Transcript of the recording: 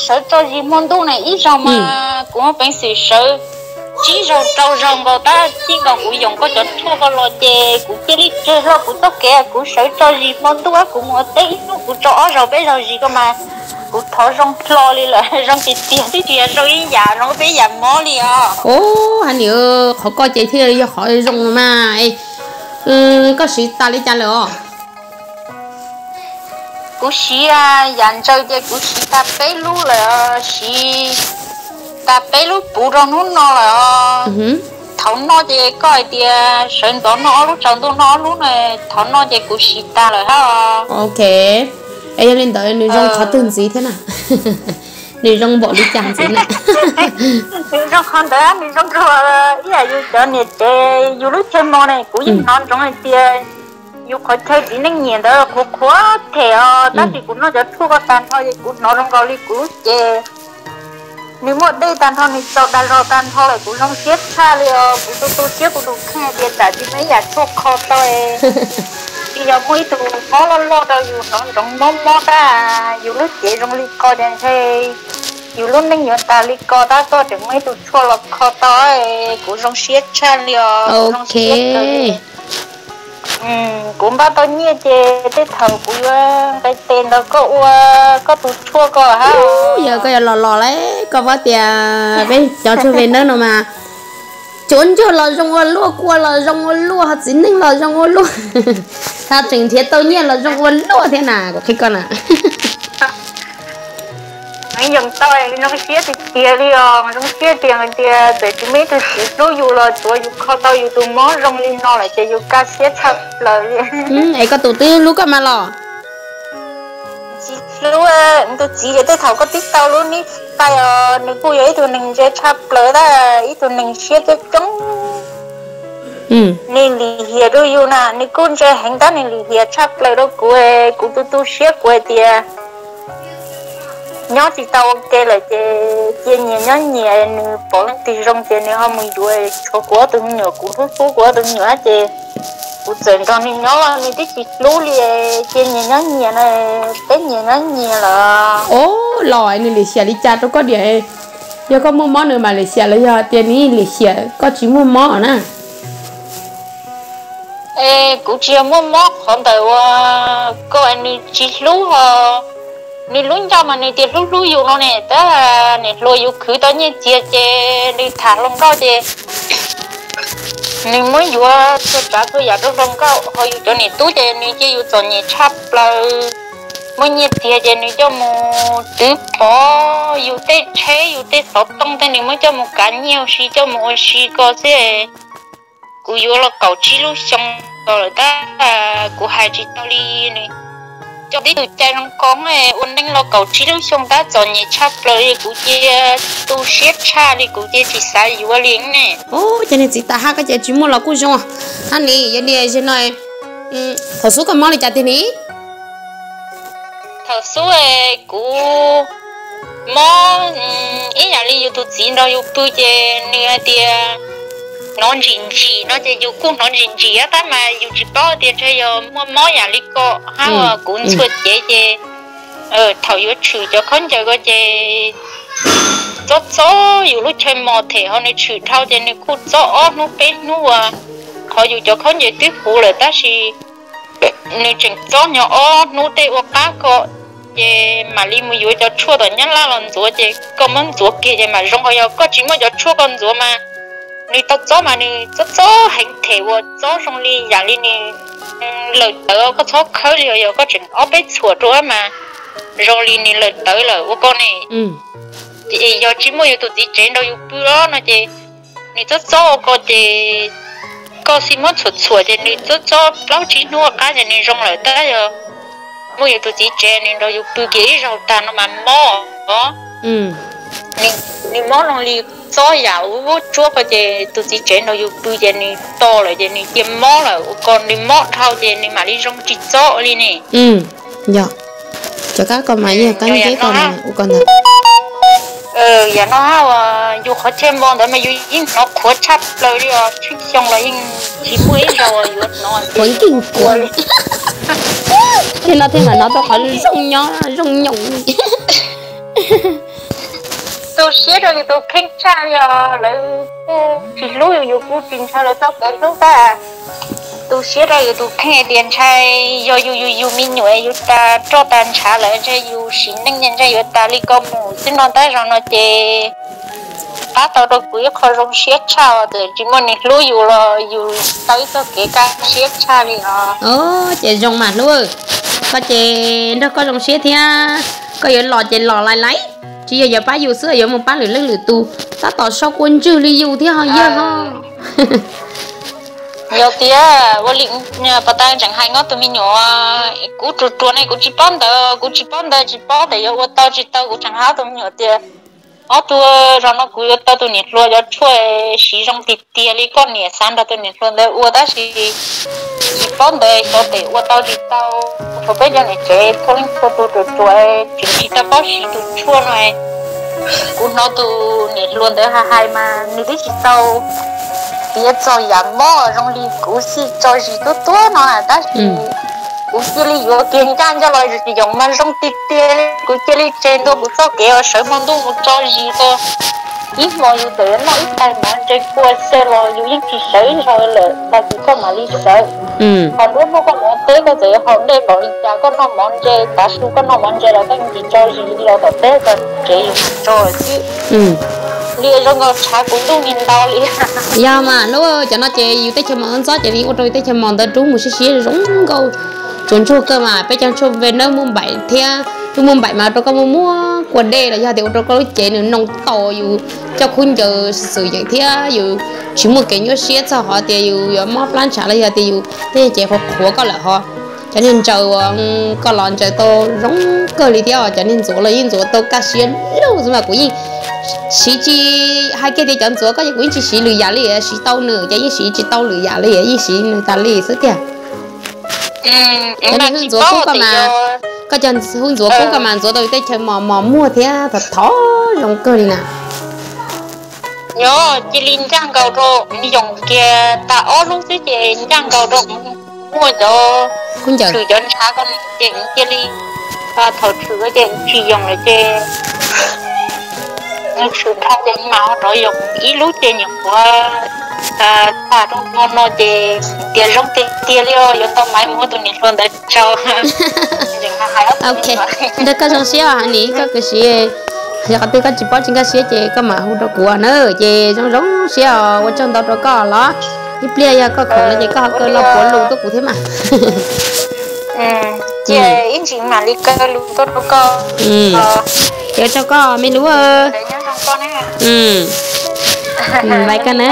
sawv tso zis hmo ntuj na, ib zaug mas kuv muaj peev xwm sawv tsib zaug rau zaug nkaus tab sis nkaus kuv yoom koj cov tshuaj ko los ces kuv cia li tseg hlo kuv txoj kev, kuv sawv tso zis hmo ntuj, kuv mus ua teb ib hnub kuv tso ob zaug peb zaug zis ko mas kuv thov zoo hlo li lawm, zoo tiag tiag, twb tsis yog zoo ib yam, zoo peb yam mob li os. Ub, hais nim, qhov koj ces thiaj yog qhov zoo mas. Koj siv tas li cas lawm os? Kuv siv yam ntsaws ces kuv siv tag peb lub lawm, siv tag peb lub puv rau hnub no lawm. Thaum no ces koj hais tias sawv ntxov noj ob lub, tsaus ntuj noj ob lub na, thaum no ces kuv siv tas lawm hab. Ok, es yog li ntawd nws zoo qhov twg ntxiv thiab na? Nws zoo npaum li cas ntxiv na? Nws zoo qhov ntawd, nws zoo nkaus ib yam yus cov niam tsev yus lub chaw mos ne, kuv yeej hnov ntsoov hais tias yus qhov chaw txiv neej nyiam ntawd qhuav qhuav them os, tab sis kuv noj cov tshuaj ko tag nrho ces kuv hnov zoo nkaus li kuv lub cev nws muaj dej tag nrho, nws txaus dag zog tag nrho lawm, kuv zoo siab tshaj li os. Kuv tu tu siab kuv tus kheej tias tsam tsis muaj ib yam tshuaj kho tau, tsis yog muaj ib tug mob loj loj rau yus hnov ntsoov mob mob tab, yus lub cev zoo li ko ces ntshe yus lub neej yuav tag li ko tab, koj tseem muaj ib tug tshuaj los kho tau, kuv zoo siab tshaj li os, zoo siab kawg li. Kuv npaj tau nyiaj ces tej thaum kuv yuav nqe tes nrog koj ua koj tus tshuaj ko hab. Yog koj yuav los los lawm koj paub tias peb cov tshuaj Venus no mas, tsuav ntsuag los zoo ua luaj, kua los zoo ua luaj, ho txiv neej los zoo ua luaj, ho tseem nrhiav tau nyiaj los zoo ua luaj thiab na, kuv qhia koj na. Nws yeem tau zoo siab tiag tiag li os, zoo siab tiag tias txawm tsis muaj ib tug txiv hlub yus los tsuav yus kho tau yus tus mob zoo li no lawm ces yus kaj siab tshaj plaws li. Es koj tus twb hlub koj mas los? Tsis hlub, tus txiv ces tej thaum koj twb tau lub nib tais os, nws kuj yog ib tug neeg ntse tshaj plaws tab, ib tug neeg siab coob coob. Nws lim hiam rau yus na, nws kuj ntse heev tab nws lim hiam tshaj plaws rau kuv, kuv tu tu siab kuv hais tias nyob tsis tau ua ke lawm ces cia nyias nyob nyias, nws pom leej twg zoo ces nws ho mus yuav, tshuav kuv ob tug me nyuam, kuv hlub hlub kuv ob tug me nyuam ces kuv txawm nrog nws nyob los nws twb tsis hlub li, cia nyias nyob nyias na, peb nyias nyob nyias lawm. Os, los nws lim hiam li cas rau koj diam? Yog koj muaj mob nws mas lim hiam los yog tias nws lim hiam koj tsis muaj mob na? Es kuv tsis yog muaj mob qhov ntawm uas koj nws tsis hlub ho, nws lub ncauj mas nws tias hlub hlub yus no ne, tab niam hluas yus khwv tau nyiaj txiag ces nws tham hluas nkauj ces nws muab yuav txhua tsav txhua yam rau hluas nkauj, ho yus cov niam tub ces nws cia yus txom nyem tshaj plaws. Muaj nyiaj txiag ces nws coj mus twv phov, yus tej tsheb yus tej xov tooj tej nws muab coj mus kav nyiaj ua si, coj mus ua si ko xwb. Kuv yuav los kaum tsib lub xyoo lawm tab, kuv hais tsis tau li. Nws coj tib tug cai zoo ko, ua neej los kaum tsib lub xyoo tab txom nyem tshaj plaws li, kuv cia tu siab tshaj li, kuv cia tsis xav yuav li ne. Ces niag txiv tas haj koj ces tsis muaj los kuj zoo. Hab ni, yog li no, thaum xub koj mob li cas tiag ni? Thaum xub kuv mob ib yam li yus tus txiv nrog yus pw ces nws hais tias hnov ntsim ntsim no ces yus kuj hnov ntsim ntsim tab mas yus tsis paub tias ntshe yog muaj mob yam li ko hab uas kuv ntxhua cev ces thaum yuav tshwm cov khaub ncaws ko ces txob txob yus lub chaw mos them ho nws tshwm dhau ces nws kuj txob ob hnub peb hnub uas qhov yus cov khaub ncaws twb huv lawm tab sis nws tseem txob nyob ob hnub tej ua qab ko, ces mam li mus yuav cov tshuaj tom Nyab Laj los ntxuav ces koj muab ntxuav kiag ces mam zoo, ho yog koj tsis muaj cov tshuaj koj ntxuav mas nws tau txob mas nws txob txob heev them uas txob zoo li yam li nws lawm tawv, koj txhob khawb li, yog koj tseem ob peb txhuam rau mas zoo li nws lawm tawv lawm ua koj ne. Yog tsis muaj yus tus txiv tsev nrog yus pw os no ces nws txob txob ua koj ces koj xij muab txhuam txhuam ces nws txob txob plaub tsib hnub qab ces nws zoo lawm tab yog muaj yus tus txiv tsev nws nrog yus pw kiag ib zaug tag no mas mob os. Nws mob zoo li txob yam ub tsuab ko ces tus txiv tsev nrog yus pw ces nws to lawm ces nws cia mob lawm ua koj, nws mob dhau ces nws mam li zoo tsis txob li ne. Yog, cov kab ko mas yeej qab neb ko ua koj ntag. Yam no hab uas yus qhov chaw mos ntawd mas yus yeej hnov qhuav tshaj plaws li os, tsheej xyoo los yeej tsis muaj ib zaug yuav hnov qhuav nkeeg kua li. Thiab no thiaj mam hnov tau qhov zoo nyob zoo nyoos li. rau yus tus kheej tshaj li os, lawv kuj tsis hlub yus, yus kuj tsis ntshaw lawv txoj kev hlub tag. Tu siab rau yus tus kheej tias ntshai yog yus yus yus me nyuam yus tas roj tas ntshav lawm ntshai yus sim neej ntshai yuav tas li ko mus xwb no tab zaum no ces pab tau rau kuv ib qho zoo siab tshaj os, txawm tsis muaj neeg hlub yus los yus tau ib txoj kev kaj siab tshaj li os. Ces zoo mas hlub, koj ces nrog koj zoo siab thiab, koj yuav los ces los lais lais, tsis yog yuav pab yus xwb yuav mus pab lwm leej lwm tus, tab tom sau kua ntswg li yus thiab ho yawg ho. Yog tias ua li pas tas tseem hais nyob tus me nyuam, kuv ruam ruam ne kuv tsis paub ntawd, kuv tsis paub ntawd, tsis paub tias yuav ua tau tsis tau, kuv tseem hais tus me nyuam tias ob tug, zaum no kuv yuav tau tus niam hluas cov tshuaj siv zoo tiag tiag li koj niam xav nrog tus niam hluas ntawd ua tab sis tsis paub ntawd xyov tes ua tau tsis tau. Thaum peb cov niam tsev txhua leej txhua tus ruam ruam tseem tsis tau paub siv tus tshuaj no, kuv hnov tus niam hluas ntawd hais hais mas nws twb tsis tau piav txog yam mob zoo li kuv xij tso zis tuab tuab no tab sis kuv cia li yuav kiag ncaj ncaj los yus tsis yoom mas zoo tiag tiag li, kuv cia li tseg ntua kuv txoj kev uas sawv hmo ntuj mus tso zis ko. Ib hmo yus txawm yuav noj ib tais mov ntse kua xyaw los yus yeej tsis sawv ib zaug lawm, tag kis koj mam li sawv. Ho nruab hnub koj mus ua teb koj txawm yuav haus dej npaum li cas, koj noj mov ntse, tav su koj noj mov ntse los koj yeej tsis tso zis li los tom teb, tsev yus tso xwb. Li zoo nkaus tshav kuv ntuj ni ntau li. Yog mas lub cov no ces yus teb chaws mos ntxob ces li ua rau yus teb chaws mos ntawd rub mus siab siab zoo nkauj. Tsuas ntsuag kawg mas peb cov ntsuag ve nawb muaj npaim thiab, lub muaj npaim mas ua rau koj muaj muaj kua dej los yog tias ua rau koj lub cev nws noo tau yus coj khaub ncaws xwm yeem thiab yus tsis muaj kev nyuaj siab txog qhov tias yus yuav mob plab ntshav los yog tias yus tej cev qhuav qhuav koj lawm ho. Cov niag ntsaws uas koj los ntsaws tau zoo kawg li thiab, cov niag ntxuav los yeej ntxuav tau kaj siab lug xwb mas kuv yeej siv tsis, hais kiag tias cov ntxuav koj ces kuv yeej tsis siv lwm yam li, siv tau nws ces yeej siv tsis tau lwm yam li, yeej siv nws tas li xwb tiag. Cov niag hwj ntxuav kub koj mas, koj cov hwj ntxuav kub koj mas ntxuav tau yus tej chaw mos mos muag thiab thov thov zoo kawg li na. Yog cia li ncaj nkaus rau, yoom kiag tag ob lub xwb ces ncaj nkaus rau, muaj cov tshwm cov ntshav ko ces cia li, thaum tshwm ces tsis yoom lawm ces tshwm dhau ces mam rov yoom ib lub ces nyuam qhuav tag rau hmo no ces tias zoo tiag tiag li os, yuav tau maiv mus ua tus niam hluas ntawd tso. Ok, nrog koj zoo siab os Hanis, koj khuv xim, yog qhov twg koj tsis paub tsis nkag siab ces koj mam hu rau kuv na, ces zoo zoo siab os, ua tsaug ntau rau koj los. Ib pliag yog koj khoom no ces koj ho kaw lo puav lus tuaj kuv thiab mas. Cia ib ntsis mam li kaw lus tuaj rau koj. Ces ua tsaug koj me lub. Bye koj na.